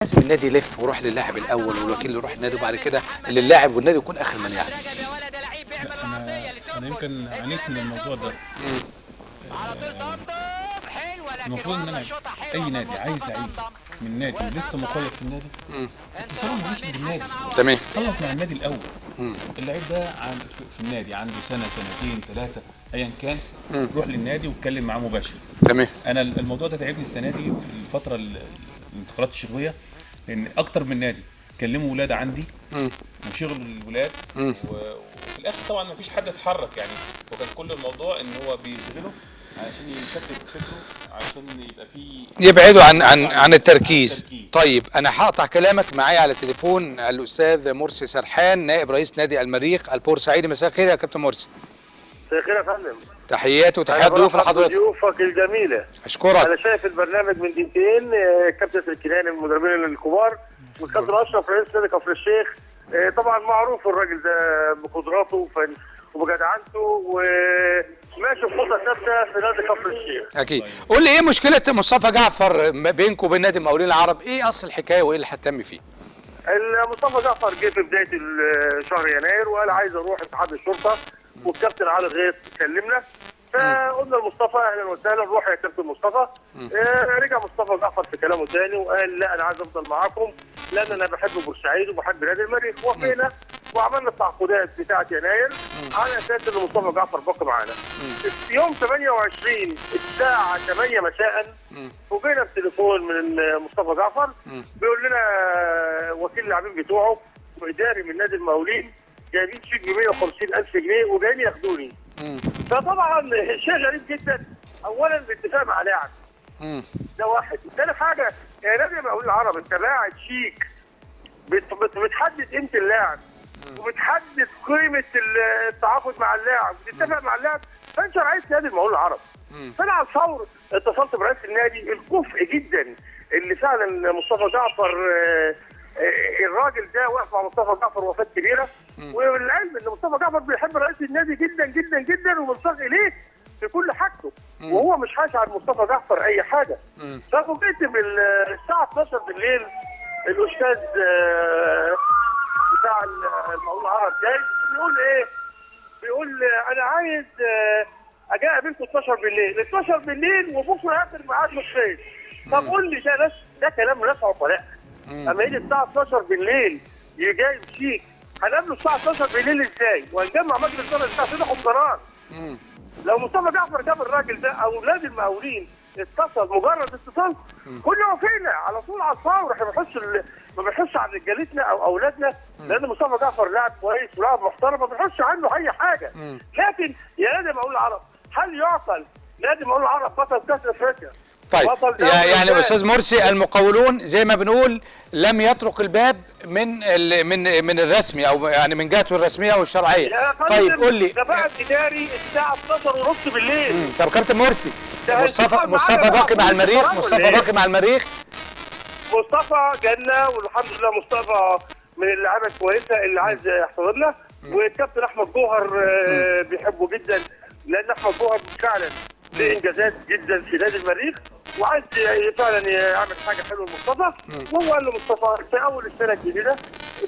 لازم النادي يلف ويروح للاعب الاول والوكيل يروح النادي، وبعد كده للاعب والنادي يكون اخر من يعلم. لا، انا يمكن عانيت من الموضوع ده. المفروض ان انا اي نادي عايز لعيب من نادي لسه مقيد في النادي، اتصاله ملوش بالنادي. تمام. خلص مع النادي الاول. اللعيب ده في النادي عنده سنة، سنتين، ثلاثه، ايا كان، روح للنادي واتكلم معاه مباشر. تمام. انا الموضوع ده تعبني السنة دي في الفترة الانتقالات الشتويه، لان اكتر من نادي كلموا ولاد عندي وشغلوا الولاد، وفي الاخر طبعا ما فيش حد اتحرك يعني. وكان كل الموضوع ان هو بيشغله علشان يشتت فكرة، عشان يبقى في يبعدوا عن التركيز. التركيز. طيب انا هقطع كلامك، معايا على التليفون الاستاذ مرسي سرحان نائب رئيس نادي المريخ البورسعيدي. مساء الخير يا كابتن مرسي. مساء الخير يا فندم. تحياتي وتحيات ضيوف لحضرتك. ضيوفك الجميلة. اشكرك. انا شايف البرنامج من دقيقتين، كابتن الكناني من المدربين الكبار، والكابتن اشرف رئيس نادي كفر الشيخ. طبعا معروف الراجل ده بقدراته وبجدعنته، وماشي بخطه ثابتة في نادي كفر الشيخ. اكيد. قول لي ايه مشكلة مصطفى جعفر بينكم وبين نادي المقاولين العرب؟ ايه اصل الحكاية وايه اللي هتتم فيه؟ مصطفى جعفر جه في بداية شهر يناير وقال عايز اروح اتحاد الشرطة، والكابتن علي غيط كلمنا، فقلنا لمصطفى اهلا وسهلا روح يا كابتن مصطفى. رجع مصطفى جعفر في كلامه تاني وقال لا انا عايز افضل معاكم لان انا بحب بورسعيد وبحب نادي المريخ. وافقنا وعملنا التعاقدات بتاعه يناير على اساس ان مصطفى جعفر باقي معانا. في يوم 28 الساعة 8 مساء فوجئنا بتليفون من مصطفى جعفر بيقول لنا وكيل اللاعبين بتوعه واداري من نادي المقاولين جايبين شيك ب 150,000 جنيه وجايين ياخدوني. فطبعا شيء غريب جدا، اولا بالاتفاق مع لاعب ده واحد، ثاني حاجة يا نادي المقاولين العرب انت باعت شيك بتحدد قيمة اللاعب وبتحدد قيمة التعاقد مع اللاعب وبتتفق مع اللاعب، فانت رئيس نادي المقاولين العرب. فانا على الفور اتصلت برئيس النادي الكفء جدا اللي فعلا مصطفى جعفر، الراجل ده واقف مع مصطفى جعفر وفاه كبيرة، والعلم ان مصطفى جعفر بيحب رئيس النادي جدا جدا جدا ومنساق اليه في كل حاجته، وهو مش حاش عن مصطفى جعفر اي حاجة. ففوجئت بالساعة 12 بالليل الاستاذ بتاع المقاولين العرب جاي بيقول ايه؟ بيقول انا عايز اجي اقابلكم 12 بالليل، 12 بالليل وبكره اخر ميعاد نصين. طب قول لي ده ناس، ده كلام ناس عقلاء. اما يجي الساعة 12 بالليل يجي شيك، هنقابله الساعة 12 بالليل ازاي؟ وهنجمع مجلس ادارة الساعة 6 قرار. لو مصطفى جعفر جاب الراجل ده او نادي المقاولين اتصل مجرد اتصال كنا وافقنا على طول على الفور. احنا ما بنحش عن رجالتنا او اولادنا، لان مصطفى جعفر لاعب كويس ولاعب محترم ما بنحش عنه اي حاجة. لكن يا نادي المقاولين العرب، هل يعقل نادي المقاولين العرب بطل كاس افريقيا؟ طيب يعني استاذ مرسي، المقاولون زي ما بنقول لم يترك الباب من من من الرسمي او يعني من جهته الرسمية والشرعية. طيب قول لي ده بعد اداري الساعة 12:30 بالليل. طب كابتن مرسي، مصطفى باقي مع المريخ؟ مصطفى باقي مع المريخ؟ مصطفى جنة والحمد لله، مصطفى من اللعيبة الكويسة اللي عايز يحتضننا، والكابتن احمد جوهر بيحبه جدا لان احمد جوهر فعلا ليه انجازات جدا في نادي المريخ، وعايز فعلا يعمل حاجة حلوة لمصطفى. وهو قال لمصطفى في اول السنة الجديدة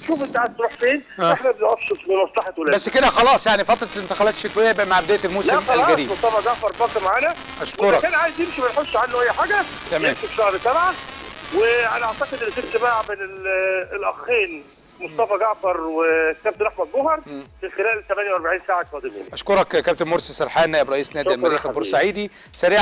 شوف انت عايز تروح فين، احنا ما بنقفش في مصلحة ولادنا. بس كده خلاص يعني فترة الانتقالات الشتوية يبقى مع بداية الموسم الجديد. لا خلاص مصطفى جعفر باقي معانا. اشكرك. كان عايز يمشي ما نحوش عنه اي حاجة. تمام. يمشي في شهر 7، وانا اعتقد ان في اجتماع بين الاخين مصطفى جعفر والكابتن احمد جوهر في خلال 48 ساعة القادمين. اشكرك كابتن مرسي سرحان نائب رئيس نادي المريخ البورسعيدي. سريعا